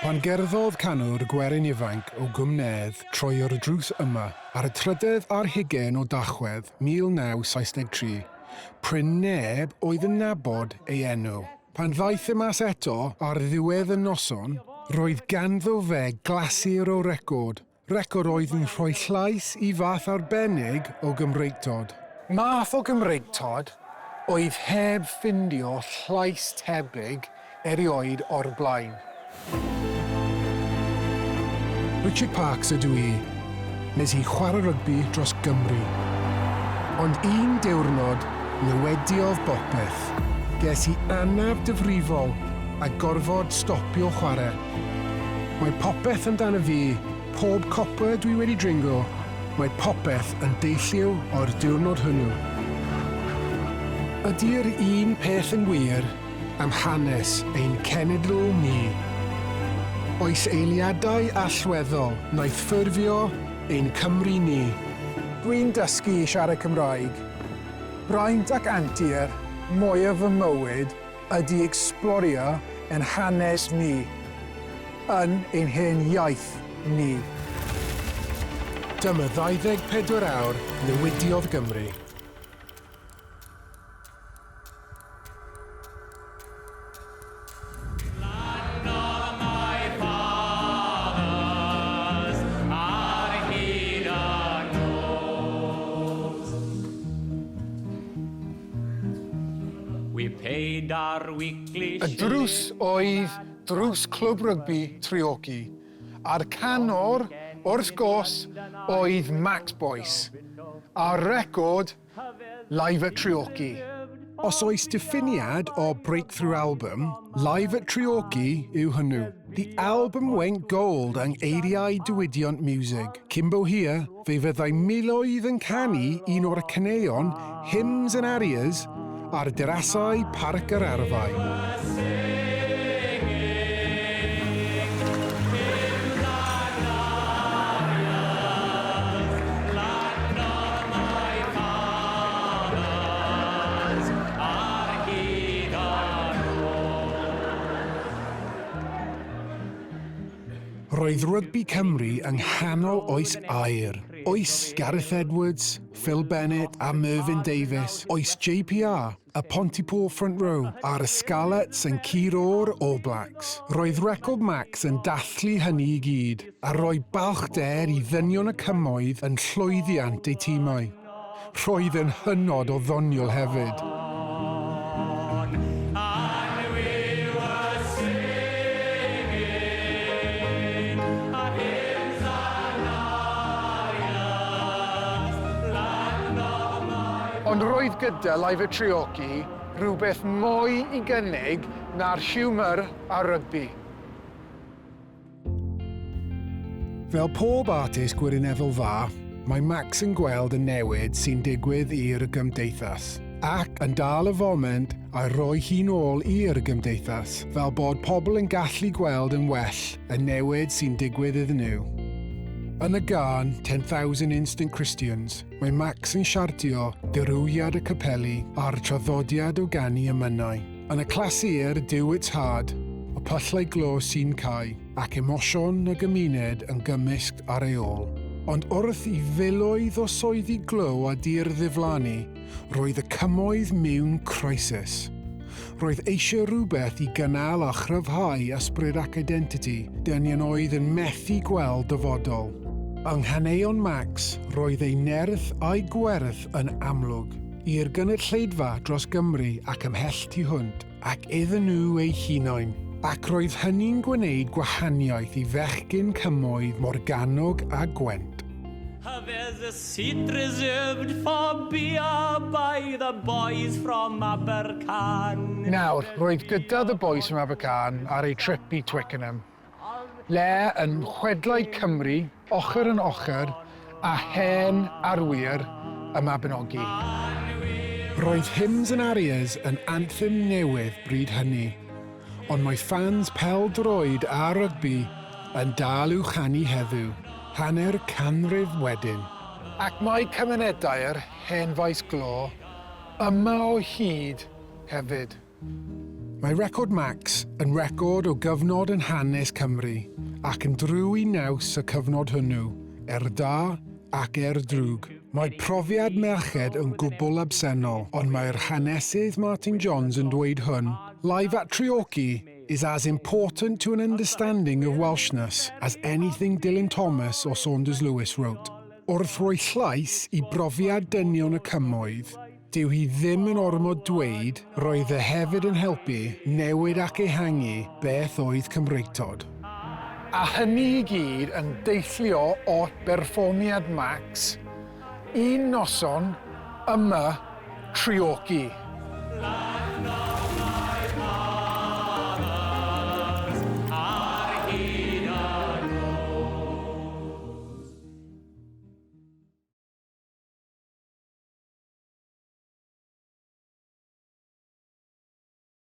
Pan gerddodd canwr gwerin ifanc o Gwm Nedd trwy'r drws yma ar y trydedd ar hugain o Dachwedd 1973, prin neb oedd yn nabod ei enw. Pan ddaeth e mas eto ar ddiwedd y noson, roedd ganddo fe glasur o record, Record oedd yn rhoi llais i fath arbennig o Gymreictod. Math o Gymreictod oedd heb ffindio llais tebyg erioed o'r blaen. Richard Parks ydw i. Nes i chwarae rygbi dros Gymru. Ond un diwrnod, newidiodd bopeth. Ges i anaf difrifol a gorfod stopio chwarae. Mae popeth amdano fi, pob copa dwi wedi dringo, mae popeth yn deillio o'r diwrnod hwnnw. Ydy'r un peth yn wir am hanes ein cenedl ni? Oes eiliadau allweddol wnaeth ffurfio ein Cymru ni? Dwi'n dysgu i siarad Cymraeg. Braint ac antur mwyaf fy mywyd ydy ecsblorio ein hanes ni, yn ein hen iaith ni. Dyma 24 awr newidiodd Gymru. Y drws oedd drws Clwb Rygbi Treorci, a'r canwr, wrth gwrs, oedd Max Boyce, a'r record Live at Treorci. Os oes diffiniad o breakthrough album, Live at Treorci yw hwnnw. The album went gold yng eiriau diwydiant miwsig. Cyn bo hir, Fe fyddai miloedd yn canu un o'r caneuon Hymns and Arias ar derasau Parc yr Arfau. Roedd rygbi Cymru yng nghanol oes aur, oes Gareth Edwards, Phil Bennett a Mervyn Davies, oes JPR, y Pontypool Front Row a'r Scarlets yn curo'r All Blacks. Roedd record Max yn dathlu hynny i gyd, a rhoi balchder i ddynion y Cymoedd yn llwyddiant eu timau. Roedd yn hynod o ddoniol hefyd. Ond roedd gyda Live at Treorci rhywbeth mwy i gynnig na'r hiwmor a rygbi. Fel pob artist gwirioneddol dda, mae Max yn gweld y newid sy'n digwydd i'r gymdeithas, ac yn dal y foment a rhoi hi'n ôl i'r gymdeithas, fel bod pobl yn gallu gweld yn well y newid sy'n digwydd iddyn nhw. Yn y gân 10,000 Instant Christians, mae Max yn siartio dirywiad y capeli a'r traddodiad o ganu emynau. Yn y clasur Do It's Hard, y pyllau glo sy'n cau ac emosiwn y gymuned yn gymysg ar ei ôl. Ond wrth i filoedd o swyddi glo a dur ddiflannu, roedd y cymoedd mewn crisis. Roedd eisiau rhywbeth i gynnal a chryfhau ysbryd ac identity dynion oedd yn methu gweld dyfodol. Yng nghaneuon Max, roedd ei nerth a'i gwerth yn amlwg. I'r gynulleidfa dros Gymru ac ymhell tu hwnt, ac iddyn nhw eu hunain, ac roedd hynny'n gwneud gwahaniaeth i fechgyn cymoedd Morgannwg a Gwent. There's a seat reserved for beer by the boys from Abercarn. Nawr, roedd gyda The Boys from Abercarn ar eu trip i Twickenham. Le yn chwedlau Cymru, ochr yn ochr â hen arwyr y Mabinogi. Roedd Hymns and Arias yn anthem newydd bryd hynny, ond mae ffans pêl-droed a rygbi yn dal i'w chanu heddiw, hanner canrif wedyn. Ac mae cymunedau'r hen faes glo yma o hyd hefyd. Mae record Max yn record o gyfnod yn hanes Cymru ac yn driw i naws y cyfnod hwnnw, er da ac er drwg. Mae profiad merched yn gwbl absennol, ond mae'r hanesydd Martin Johns yn dweud hwn, Live at Treorchy is as important to an understanding of Welshness as anything Dylan Thomas or Saunders Lewis wrote. Wrth roi llais i brofiad dynion y cymoedd, dyw hi ddim yn ormod dweud roedd e hefyd yn helpu newid ac ehangu beth oedd Cymreictod. A hynny i gyd yn deillio o berfformiad Max un noson yma Treorchy.